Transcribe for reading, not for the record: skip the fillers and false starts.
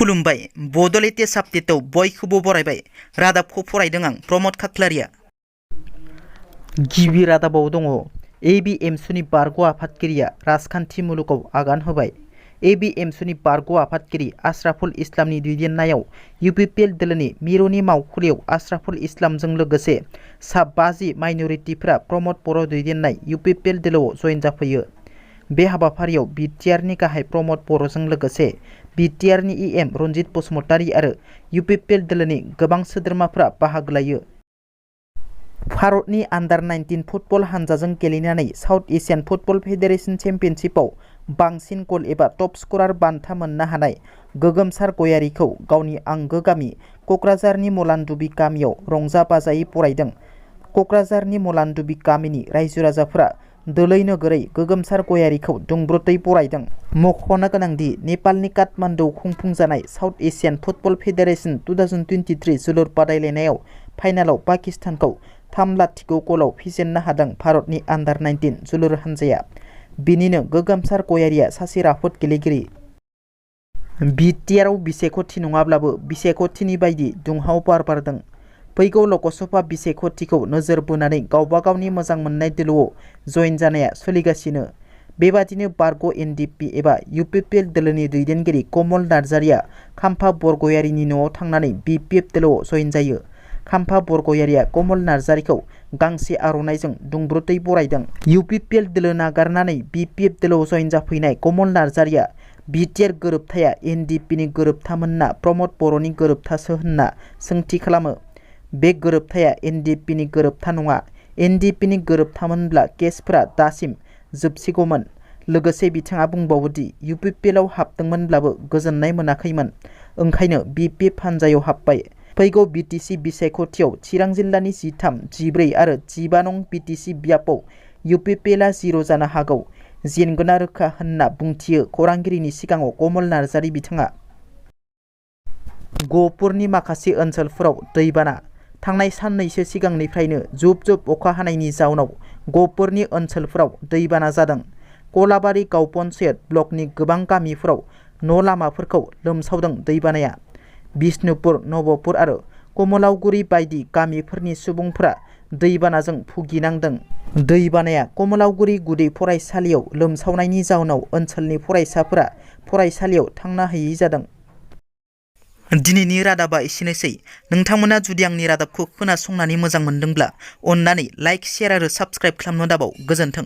खुलुमबाय बड'लेण्ड आपडेटआव बयखौबो बरायबाय रादाबखौ फरायदों आं प्रमद खाख्लारिया। गिबि रादाबाव दङ एबिएमसुनि बारग' आफादगिरिया राजखान्थि मुलुगाव आगान होबाय। एबिएमसुनि बारग' आफादगिरि आशराफुल इस्लामनि दैदेननायाव UPPL दोलोनि मिरुनि मावखुलियाव आशराफुल इस्लामजों लोगोसे सा 50 माइनरिटिफोरा प्रमद बर' दैदेननाय UPPL दोलोआव जयेन जाफैयो। बे हाबाफारियाव BTR नि गाहाय प्रमद बर'जों लोगोसे BTR नि EM रनजित बसुमतारी आरो UPPL दोलोनि गोबां सोद्रोमाफोरा बाहागो लायो। भारतनि आन्डार-19 फुटबल हानजाजों गेलेनानै साउथ एशियान फुटबल फेडारेशन चेम्पियनशिपआव बांसिन गल एबा टप स्करार बान्था मोननो हानाय गोगोमसार गयारीखौ गावनि आंगो गामि क'क्राझारनि मलानदुबि गामियाव रंजा बाजायै बरायदों। क'क्राझारनि मलानदुबि गामिनि रायजो राजाफोरा दोलै नोगोरै गोगोमसार गयारीखौ दुंब्रुदै बरायदों। मख'नो गोनांदि नेपालनि काठमान्डुआव खुंफुंजानाय साउथ एशियान फुटबल फेडारेशन 2023 जोलुर बादायलायनायाव फाइनालाव पाकिस्तानखौ 3-0 गलाव फेजेननो हादों भारतनि आन्डार-19 जोलुर हानजाया। बिनिनो गोगोमसार गयारीया सासे राफोद गेलेगिरि। BTR आव बिसायख'थि नङाब्लाबो बिसायख'थिनि बायदि दुंहाव बार बारदों। फैगौ लकसभा बिसायख'थिखौ नोजोर बोनानै गावबा गावनि मोजां मोननाय दोलोआव जयेन जानाया सोलिगासिनो। बेबादिनो बारग' NDFB एबा UPPL दोलोनि दैदेनगिरि कमल नार्जारिया खाम्फा बरगयारीनि न'आव थांनानै BPF दोलोआव जयेन जायो। खाम्फा बरगयारीया कमल नार्जारिखौ गांसे आर'नाइजों दुंब्रुदै बरायदों। UPPL दोलो नागारनानै BPF दोलोआव जयेन जाफैनाय कमल नार्जारिया BTR गोरोबथाया NDFB नि गोरोबथामोनना प्रमद बर'नि गोरोबथासो होनना सोंथि खालामो। बे गोरोबथाया NDFB नि गोरोबथा नङा। NDFB नि गोरोबथामोनब्ला केसफोरा दासिम जोबसिगौमोन। लोगोसे बिथाङा बुंबावोदि UPPL आव हाबदोंमोनब्लाबो गोजोननाय मोनाखैमोन, ओंखायनो BPF हानजायाव हाबबाय। फैगौ BTC बिसायख'थियाव चिरां जिल्लानि 13, 14 आरो 15 नं BTC बियाबाव UPPL आ 0 जानो हागौ, जेनगोना रोखा होनना बुंथियो खौरांगिरिनि सिगाङाव कमल नार्जारि बिथाङा। गहपुरनि माखासे ओनसोलफोराव दैबाना। थांनाय साननैसो सिगांनिफ्रायनो जुब जुब अखा हानायनि जाउनाव गहपुरनि ओनसोलफोराव दैबाना जादों। कलाबारि गाव पन्चायत ब्लकनि गोबां गामिफोराव न' लामाफोरखौ लोमसावदों दैबानाया। बिष्णुपुर, नबपुर आरो कमलावगुरि बायदि गामिफोरनि सुबुंफोरा दैबानाजों भुगिनांदों। दैबानाया कमलावगुरि गुदि फरायसालियाव लोमसावनायनि जाउनाव ओनसोलनि फरायसाफोरा फरायसालियाव थांनो हायै जादों। दिनैनि रादाबा एसेनोसै। नोंथांमोना जुदि आंनि रादाबखौ खोनासंनानै मोजां मोनदोंब्ला अन्नानै लाइक, शेयार आरो साबस्क्राइब खालामनो दाबाव। गोजोन्थों।